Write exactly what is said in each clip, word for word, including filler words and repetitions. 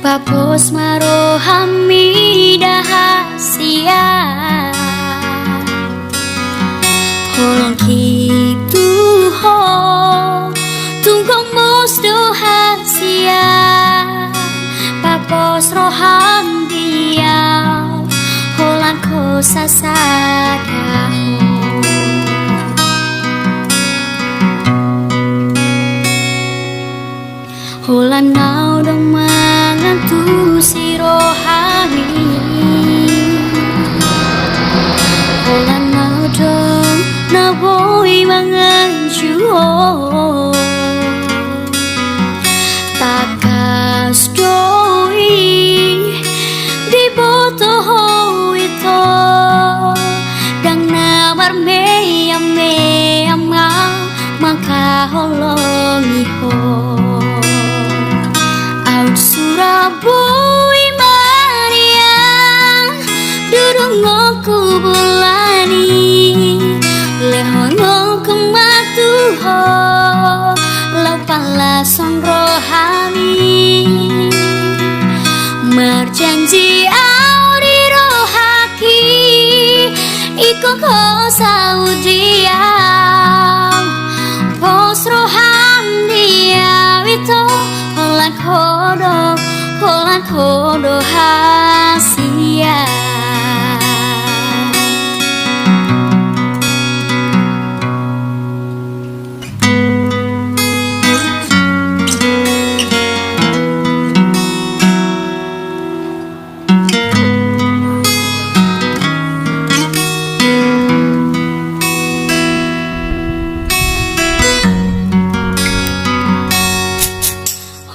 Papos ma rohami da hasian. Holan hita tu Ho, tung gomos do hasian. Papos roham di Au, holan Ho sasada. Holan na adong mangantusi rohami, holan na adong na boi mangantusi. Tangkas do i diboto Ho ito, ndang na marmeam-meam au mangkaholongi Ho. Aut sura boi marian, durung on hubulani, lehononku ma tu Ho laho pallashon rohami. Marjanji au di rohaki, ingkon Ho saut di au. Pos roham di Au ito, holan Ho do, holan Ho do hasian.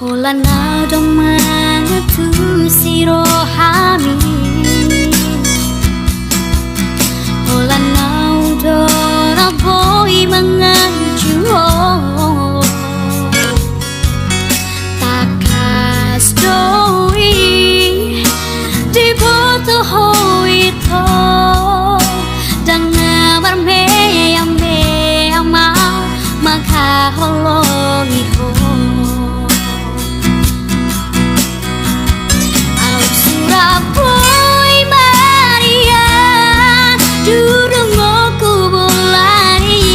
Holan na adong mangantusi rohami, holan na adong na boi mangantusi. Tangkas do i diboto Ho ito, ndang na marmeam-meam au mangkaholongi Ho. Aut sura boi marian, durung on hubulani,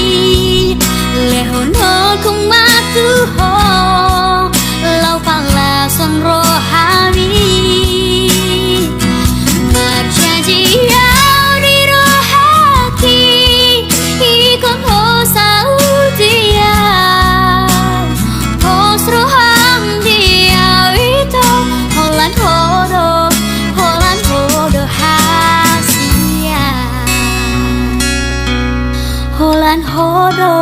lehononku ma tu Ho laho pallashon rohami. Marjanji au di rohaki, ingkon Ho saut di au. Pos roham di Au ito, holan Ho do, holan Ho do hasian. Holan Ho do